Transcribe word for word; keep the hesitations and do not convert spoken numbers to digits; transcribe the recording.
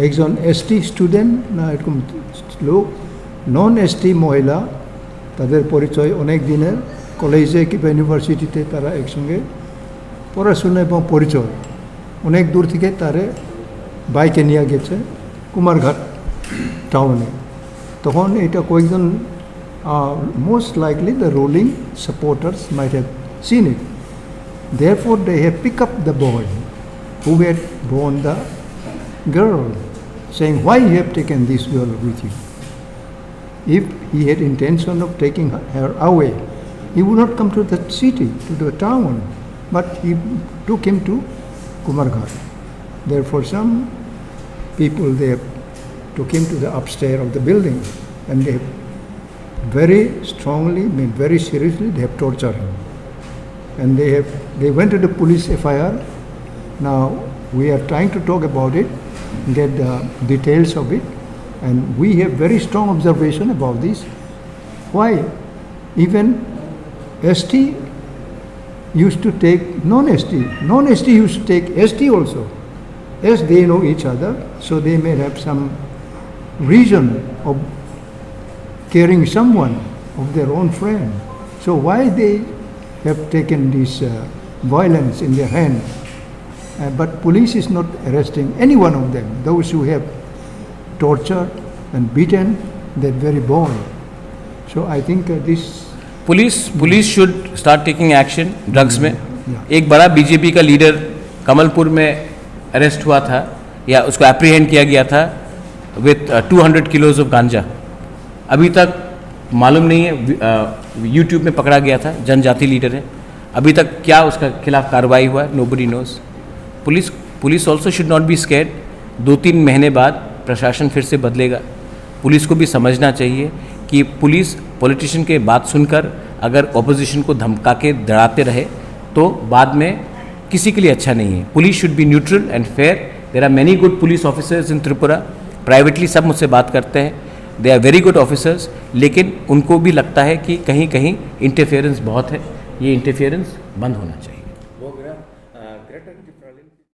একজন ST student না এরকম লোক, নন এসটি মহিলা, তাদের পরিচয় অনেক দিনের, কলেজে কিংবা ইউনিভার্সিটিতে তারা একসঙ্গে পড়াশোনা এবং পরিচয়। অনেক দূর থেকে তারে বাইকে নিয়ে গেছে কুমারঘাট টাউনে। তখন এটা কয়েকজন, uh, most likely the ruling supporters might have seen it. Therefore, they have picked up the boy who had borne the girl, saying, "Why you have taken this girl with you? If he had intention of taking her away, he would not come to that city, to the town, but he took him to Kumarghat." Therefore, some people, they took him to the upstairs of the building, and they very strongly, mean very seriously, they have tortured him. And they have, they went to the police F I R. Now we are trying to talk about it, get the details of it, and we have very strong observation about this. Why even S T used to take non-S T, non-S T used to take S T also, as they know each other, so they may have some reason of caring someone of their own friend. So why they have taken this, uh, violence in their hand? Uh, but police is not arresting any one of them. Those who have tortured and beaten that very boy. So I think, uh, this Police police should start taking action drugs में. Yeah. एक बड़ा बीजेपी का लीडर कमलपुर में अरेस्ट हुआ था या उसको अप्रीहेंड किया गया था with two hundred kilos of ganja. अभी तक मालूम नहीं है, यूट्यूब में पकड़ा गया था, जनजाति लीडर है। अभी तक क्या उसका खिलाफ कार्रवाई हुआ है? Nobody knows. Police police also should not be scared. दो तीन महीने बाद प्रशासन फिर से बदलेगा। पुलिस को भी समझना चाहिए कि पुलिस पॉलिटिशियन के बात सुनकर अगर ऑपोजिशन को धमका के डराते रहे तो बाद में किसी के लिए अच्छा नहीं है। Police should be neutral and fair. There are many good police officers in Tripura. Privately सब मुझसे बात करते हैं, they are very good officers, लेकिन उनको भी लगता है कि कहीं कहीं इंटरफेरेंस बहुत है। ये इंटरफेरेंस बंद होना चाहिए।